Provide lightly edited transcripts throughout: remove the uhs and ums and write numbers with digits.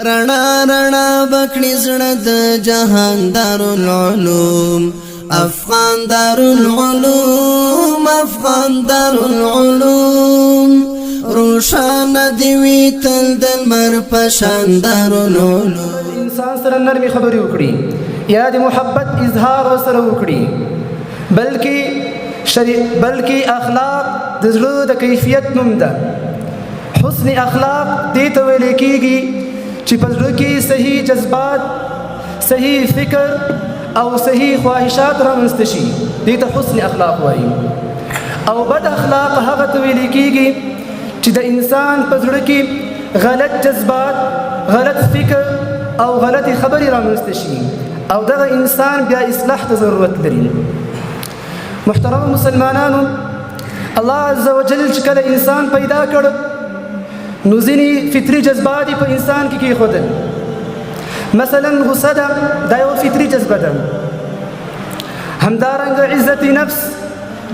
رڼا رڼا بکړي زړه د جهان دارالعلوم، افغان دارالعلوم، افغان دارالعلوم، روشانه دی وي تل د لمر په شان دارالعلوم. انسان سره نرمې خبرې وکړي یا د محبت اظهار ورسره وکړي، بلکې اخلاق د زړه د کیفیت نوم ده. حسن اخلاق دې ته ویل کېږي چې په زړه کې صحیح جذبات، صحیح فکر او صحیح خواهشات رامنځته شي، دې ته حسن اخلاق وایي. او بد اخلاق هغه ته ویل کېږي چې د انسان په زړه کې غلط جذبات، غلط فکر او غلطې خبرې رامنځته شي، او دغه انسان بیا اصلاح ته ضرورت لري. محترم مسلمانانو، الله عز وجل چې کله انسان پیدا کړ نو ځینې فطري جذبات یې په انسان کې کېښودل. مثلا غصه ده، دا یو فطري جذبه ده. همدارنګه عزت نفس،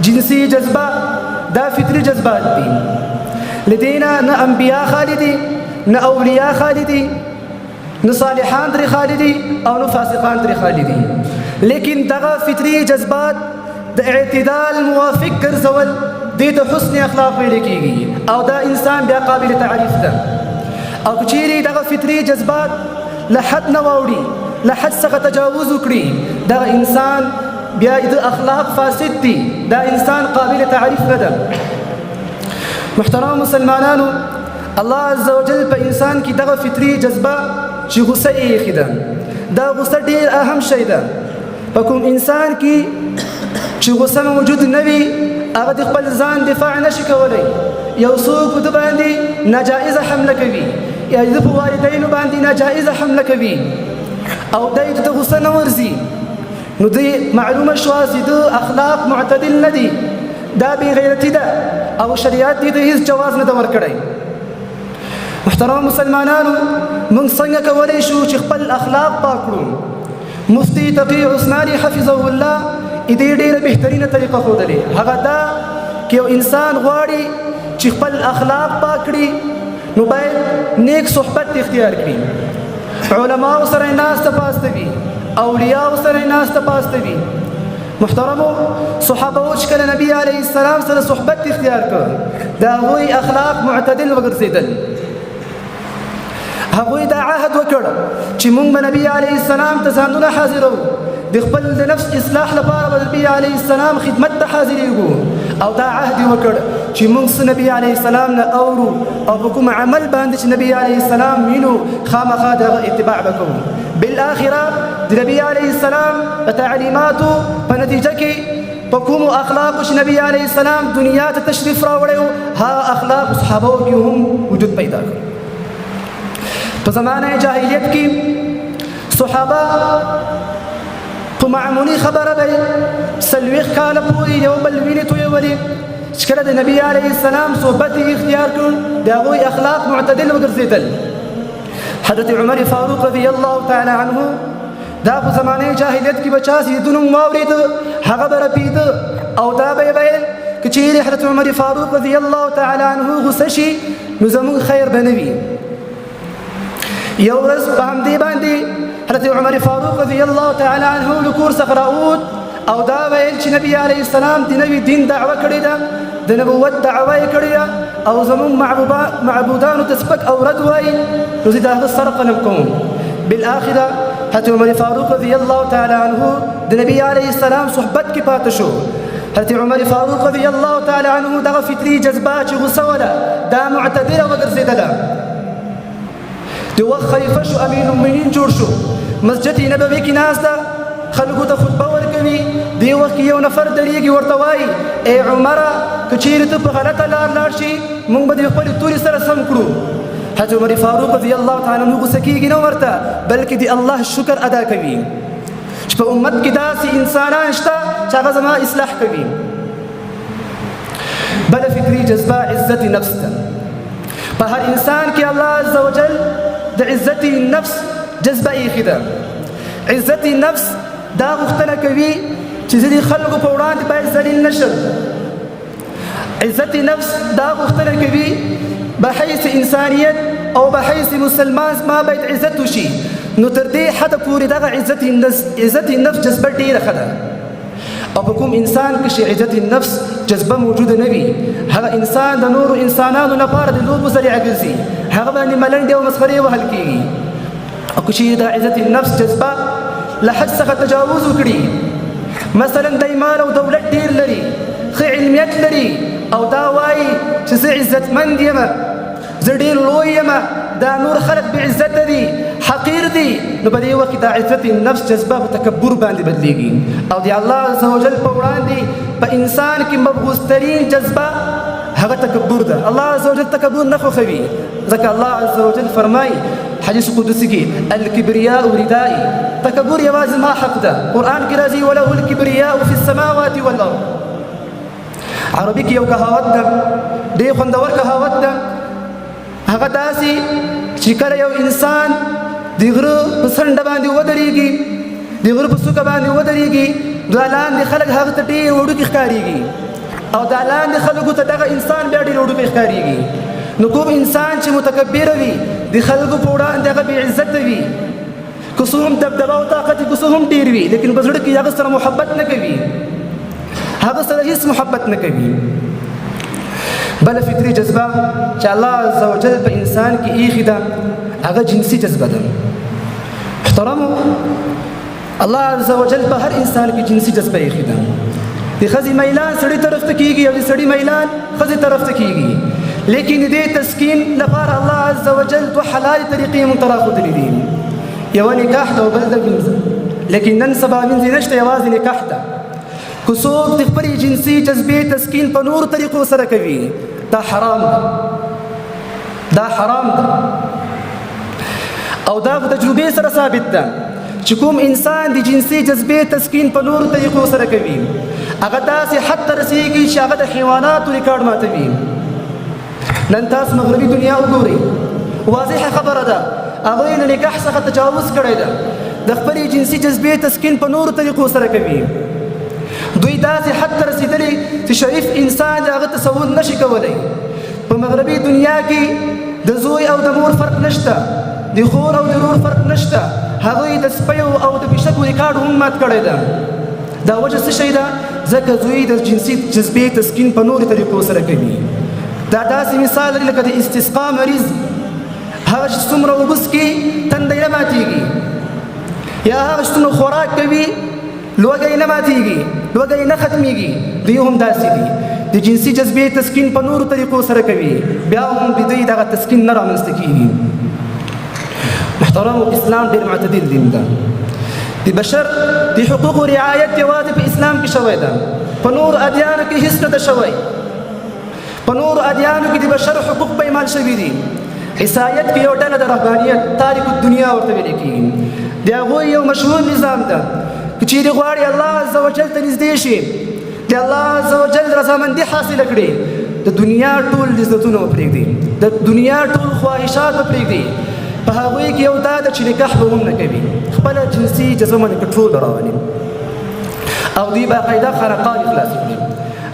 جنسي جذبه، دا فطري جذبات دي. له دې نه نه انبیا خالي دي، نه اولیا خالي دي، نه صالحان ترې خالي دي او نه فاسقان ترې خالي دي. لیکن دغه فطري جذبات د اعتدال موافق ګرځول، دې ته حسن اخلاق ویل کېږي، او دا انسان بیا قابل تعریف ده. او که چیرې دغه فطري جذبات له حد نه واوړي، له حد څخه تجاوز وکړي، دغه انسان بیا د اخلاق فاسد دي، دا انسان قابل تعریف نه ده. محترم مسلمانانو، الله عز وجل په انسان کې دغه فطري جذبه چې غصه یې ایښې ده، دا غصه ډېر اهم شی ده. په کوم انسان کې چې غصه موجود نه وي، هغه د خپل ځان دفاع نشي کولی. یو څوک په ده باندې ناجایزه حمله کوي یا د په والدینو باندې ناجایزه حمله کوي او دی ته غصه نه ورځي، نو دی معلومه شوه چې د اخلاق معتدل نه دي، دا بې غیرتي ده او شریعت دې ته هیڅ جواز نه ده ورکړی. محترم مسلمانانو، موږ څنګه کولی شو چې خپل اخلاق پاک کړو؟ مفتي تقي عثماني حفظه الله دې ډېره بهترینه طریقه ښودلې. هغه دا که یو انسان غواړي چې خپل اخلاق پاک کړي، نو باید نیک صحبت اختیار کړي، علماو سره ناسته پاسته وي، اولیاو سره ناسته پاسته وي. محترمو صحابه چې کله نبی علیه السلام سره صحبت اختیار کړ، د هغوی اخلاق معتدل وګرځېدل. هغوی دا عهد وکړ چې مونږ به نبی علیه السلام ته ځانونه حاضرو، د خپل د نفس اصلاح لپاره به نبی علیه السلام خدمت ته حاضرېږو. او دا عهد یې وکړ چې مونږ څه نبی علیه السلام نه اورو او په کوم عمل باندې چې نبی علیه السلام وینو، خامخا د هغه اتباع به کوو. بالآخره د نبی علیه السلام په تعلیماتو په نتیجه کې په کومو اخلاقو چې نبی علیه السلام دنیا ته تشریف راوړی و، هغه اخلاق صحابو کې هم وجود پیدا کړ. په زمانه جاهلیت کې صحابه په معمولي خبره به 40 کاله پورې یو بل وینې تویولې. چې کله د نبی علیه السلام صحبت یې اختیار کړ، د هغوی اخلاق معتدل وګرځېدل. حضرت عمر فاروق رضی الله تعالی عنه دا په زمانه جاهلیت کې به چا چې د نوم واورېده، هغه به رپېده او دا به یې ویل که چیرې حضرت عمر فاروق رضی الله تعالی عنه غصه شي، نو زموږ خیر به نه وي. یو ورځ په همدې باندې حضرت عمر فاروق رضی الله تعالی عنه له کور څخه راووت او دا ویل چې نبی علیه السلام د نوي دین دعوه کړې ده، د نبوت دعوه یې کړې ده، او زموږ معبودانو ته سپک او رد وایي، نو زه د هغه سر قلم کوم. بالآخره حضرت عمر فاروق رضی الله تعالی عنه د نبی علیه السلام صحبت کې پاتې شو. حضرت عمر فاروق رضی الله تعالی عنه دغه فطري جذبه چې غصه وله، دا معتدله وګرځېدله. د وخت خلیفه شو، امیر المؤمنین جوړ شو، مسجد نبوي کې ناست ده، خلکو ته خطبه ورکوي. دې وخت کې یو نفر درېږي، ورته وایي: ای عمره، که چیرې ته په غلطه لار لاړ شي، موږ به د خپلې تورې سره سم کړو. حضرت عمر فاروق رضی الله تعالی عنه غوسه کېږي نه ورته، بلکې د الله شکر ادا کوي چې په امت کې داسې انسانان شته چې هغه زما اصلاح کوي. بله فکري جذبه عزت نفس ده. په هر انسان کې الله عز وجل د عزت نفس جذبه ایښې ده. عزت نفس دا غوښتنه کوي چې زه د خلکو په وړاندې باید ذلیل نه شم. عزت نفس دا غوښتنه کوي بحیث انسانیت او به حیث مسلمان زما باید عزت وشي، نو تر دې حده پورې دغه عزت نفس جذبه ډېره ښه ده. او په کوم انسان کې چې عزت النفس جذبه موجوده نه وي، هغه انسان د نورو انسانانو لپاره د لوبو ذریعه ګرځي، هغه باندې ملنډې او مسخرې وهل کېږي. او که چیرې د عزت النفس جذبه له حد څخه تجاوز وکړي، مثلا دی مال او دولت ډېر لري، ښه علمیت لري، او دا وایي چې زه عزتمند یم، زه ډېر لوی یم، دا نور خلک بې عزته دي، حقیر دي، نو په دې وخت کې د عزت النفس جذبه په تکبر باندې بدلېږي. او د الله عز وجل په وړاندې په انسان کې مبغوض ترین جذبه هغه تکبر ده. الله عز وجل تکبر نه خوښوي، ځکه الله عز وجل فرمایي حدیث قدسي کې الکبریاء ردائي، تکبر یوازې ما حق ده. قرآن کې راځي وله الکبریاء فی السماوات والارض. عربي کې یو کهاوت ده، ډېر خوندور کهاوت ده، هغه داسې چې کله یو انسان د غره په څنډه باندې ودرېږي، د غره په څوکه باندې ودرېږي، دا لاندې خلک هغه ته ډېر وړوکي ښکارېږي، او دا لاندې خلکو ته دغه انسان بیا ډېر وړوکی ښکارېږي. نو کوم انسان چې متکبر وي، د خلکو په وړاندې هغه بې عزته وي، که څه هم دبدبه او طاقت یې که څه هم ډېر وي، لیکن په زړه کې هغه سره محبت نه کوي، هغه سره هیڅ محبت نه کوي. بله فطري جذبه چې الله عز وجل په انسان کې ایښې ده، هغه جنسي جذبه ده. محترمو، الله عز وجل په هر انسان کې جنسي جذبه ایښې ده. د ښځې میلان سړي طرف ته کېږي او د سړي میلان ښځې طرف ته کېږي، لیکن د دې تسکین لپاره الله عز وجل دوه حلالې طریقې مونږ ته راښودلې دي. یوه نکاح ده او بل ده وینځه، لیکن نن سبا وینځې نشته، یوازې نکاح ده. که څوک د خپلې جنسي جذبې تسکین په نورو طریقو سره کوي، دا حرام ده، دا حرام ده. او دا په تجربې سره ثابت ده چې کوم انسان د جنسي جذبې تسکین په نورو طریقو سره کوي، هغه داسې حد ته رسېږي چې هغه د حیواناتو ریکارډ ماتوي. نن تاسو مغربي دنیا وګورئ، واضحه خبره ده، هغوی له نکاح څخه تجاوز کړی ده، د خپلې جنسي جذبې تسکین په نورو طریقو سره کوي. دوی داسې حد ته رسېدلي چې شریف انسان د هغه تصور نشي کولی. په مغربي دنیا کې د زوی او د مور فرق نشته، د خور او د ورور فرق نشته، هغوی د سپیو او د پیشکو ریکارډ هم مات کړی ده. دا وجه څه شی ده؟ ځکه دوی د جنسي جذبې تسکین په نورو طریقو سره کوي. دا داسې مثال لري لکه د استسقا مریض، هغه چې څومره اوبه څکي تنده یې نه ماتېږي، یا هغه چې څومره خوراک کوي لوږه یې نه ماتېږي، لوږه یې نه ختمېږي. دوی هم داسې دي، د جنسي جذبې تسکین په نورو طریقو سره کوي، بیا هم د دوی دغه تسکین نه رامنځته کېږي. محترم، اسلام ډېر معتدل دین ده. د بشر د حقوقو رعایت یوازې په اسلام کې شوی ده، په نورو ادیانو کې هیڅ نه ده شوی. په نورو ادیانو کې د بشر حقوق پېمال شوي دي. عیسایت کې یو ډله د رهبانیت تاریک الدنیا ورته ویل کېږي، د هغوی یو مشهور نظام ده، که چیرې غواړي الله عز وجل ته نږدې شي، د الله عز وجل رضامندي حاصله کړي، د دنیا ټول لذتونه وپرېږدي، د دنیا ټول خواهشات وپرېږدي. په هغوی کې یو دا ده چې نکاح به هم نه کوي، خپله جنسي جذبه باندې کنټرول به راولي، او دوی باقاعده خانقاوې خلاصې کړي.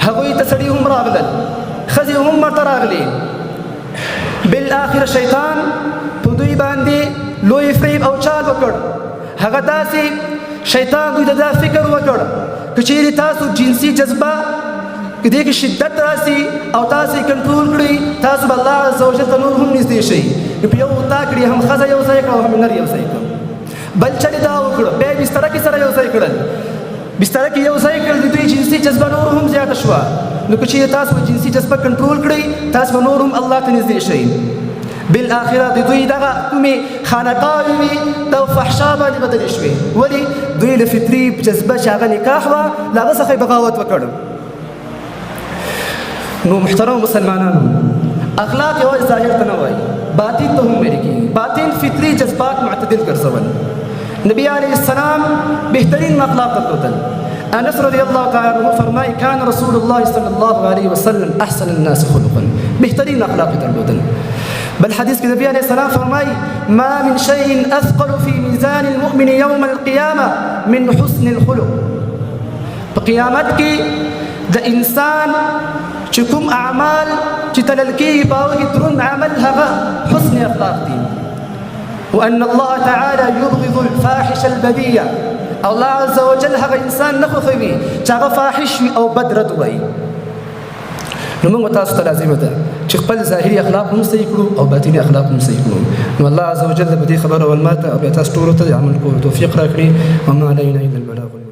هغوی ته سړي هم راغلل، ښځې هم ورته راغلې. بالآخره شیطان په دوی باندې لوی فریب او چال وکړ. هغه داسې شیطان دوی ته دا فکر وکړ که چیرې تاسو جنسي جذبه که دې کې شدت راسي او تاسو یې کنټرول کړئ، تاسو به الله عز وجل ته نور هم نږدې شئ. نو په یو اتاق کړي هم ښځه یو ځای کړه او هم نر یو ځای کړ. بل چلې دا وکړه، بیا یې بستره کې سره یو ځای کړل، بستره کې یو ځای کړل، د دوی جنسي جذبه نور هم زیاته شوه. نو که چیرې تاسو جنسي جذبه کنټرول کړئ، تاسو به نور هم الله ته نږدې شئ. بالآخره د دوی دغه کومې خانقاوې وي دا فحشا باندې بدلې شوې. ولې؟ دوی له فطري جذبه چې هغه نکاح وه، له هغه څخه یې بغاوت وکړ. نو محترم مسلمانانو، اخلاق یوازې ظاهر ته نه وایي، باطن ته هم ویل کېږي. باطن فطري جذبات معتدل ګرځول. نبی علیه السلام بهترین اخلاق درلودل. انس رضی الله تعالی عنہ فرمایي کان رسول الله صلی الله علیه وسلم احسن الناس خلقا، بهترین اخلاق درلودل. بل حدیث کې نبی علیه السلام فرمایي ما من شيء اثقل في ميزان المؤمن يوم القيامه من حسن الخلق. په قیامت کې د انسان چې کوم اعمال چې تلل کېږي په هغه کې دروند عمل هغه حسن اخلاق دي. وأن الله تعالى يبغض الفاحش البذيء، الله عز وجل هغه انسان نه خوښوي چې هغه فاحش وي او بد رد وایي. نو موږ تاسو ته لازمه ده چې خپل ظاهري اخلاق هم صحیح کړو او باطني اخلاق هم صحیح کړو. نو الله عز وجل په دې خبره ول ماته او بیا تاسو ټولو ته د عمل کولو توفیق راکړي. وما علينا الا البلاغ.